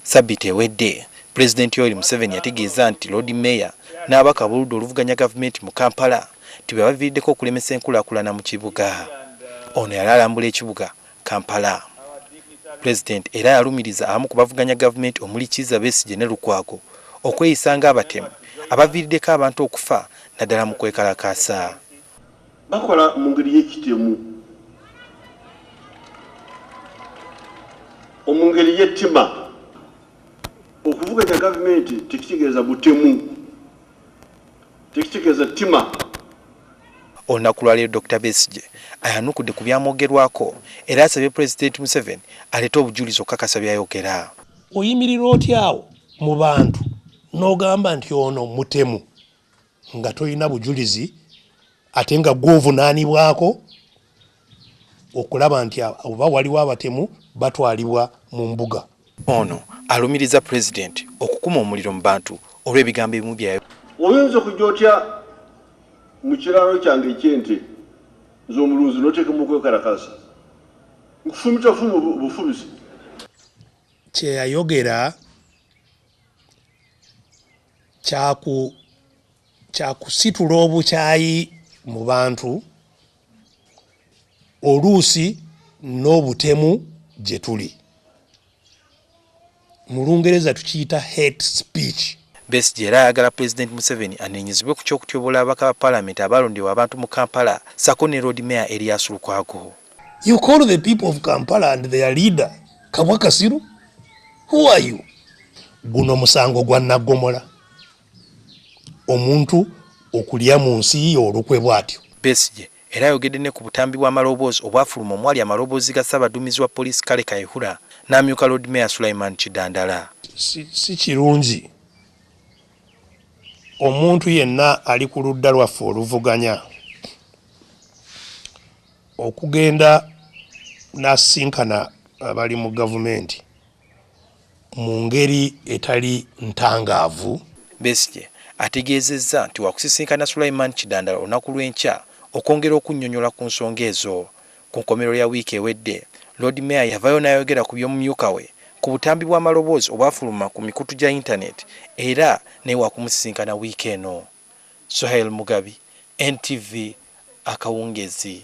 Sabiti ewedde, Pulezidenti Yoweri Museveni yategeeza nti Lord Mayor n'ababaka ab'oludda oluvuganya gavumenti mu Kampala nti be baviiriddeko okulemesa enkulaakulana mu kibuga. Ono yali alambula ekibuga Kampala. Pulezidenti era yalumiriza abamu ku bavuganya gavumenti omuli Kizza Besigye ne Lukwago okweyisa ng'abatemu abaviiriddeko abantu okufa naddala mu kwekalakaasa. Bakola mu ngeri y'ekitemu, mu ngeri y'ettima. Okuvuganya gavumenti tekitegeeza butemu, tekitegeeza ttima. Olunaku lwaleero Dr. Besigye ayanukudde ku byamwogerwako era asabye Pulezidenti Museveni aleete obujulizi okukakasa by'ayogera. Oyimirira otya awo mu bantu n'ogamba nti ono mutemu nga tolina bujulizi ate nga gw'ovunaanibwako okulaba nti oba waliwo abatemu batwalibwa mu mbuga. Ono alumiriza Pulezidenti okukuma omuliro mu bantu olw'ebigambo ebimu bya. Oyinza okujja otya mu kiraalo kyange eky'ente nze omulunzi n'oteekamu okwekalakaasa? Nkufumita fumu bufumisi. Kye yayogera kyakusitula obukyayi mu bantu oluusi n'obutemu gye tuli. Mu Lungereza tukiyita hate speech. Besigye era ayagala Pulezidenti Museveni anenyezebwe ku ky'okutyoboola ababaka ba Paalamenti abalondebwa abantu mu Kampala ssaako ne Lord Mayor Erias Lukwago. You call the people of Kampala and their leader Kabwa Kasiru? Who are you? Guno musango gwa naggomola. Omuntu okulya mu nsi ye olukwe bw'atyo. Besigye era ayogedde ne ku butambi bw'amaloboozi obwafuluma omwali amaloboozi ga Ssaabaduumizi wa poliisi Kale Kayihura n'amyuka Lord Mayor Sulaiman Kidandala. Si kirungi omuntu yenna ali ku ludda lwaffe oluvuganya okugenda n'asisinkana abali mu gavumenti mu ngeri etali ntangaavu. Besigye ategeezezza nti wakusisinkana Sulaiman Kidandala olunaku lw'enkya okwongera okunnyonnyola ku nsonga ezo. Ku nkomerero ya wiiki ewedde, Lord Mayor yavaayo n'ayogera ku by'omumyuka we ku butambi bw'amaloboozi obwafuluma ku mikutu gya yintaneeti era naye wakumusisinkana wiiki eno. Suhail Mugabi, NTV, akawungeezi.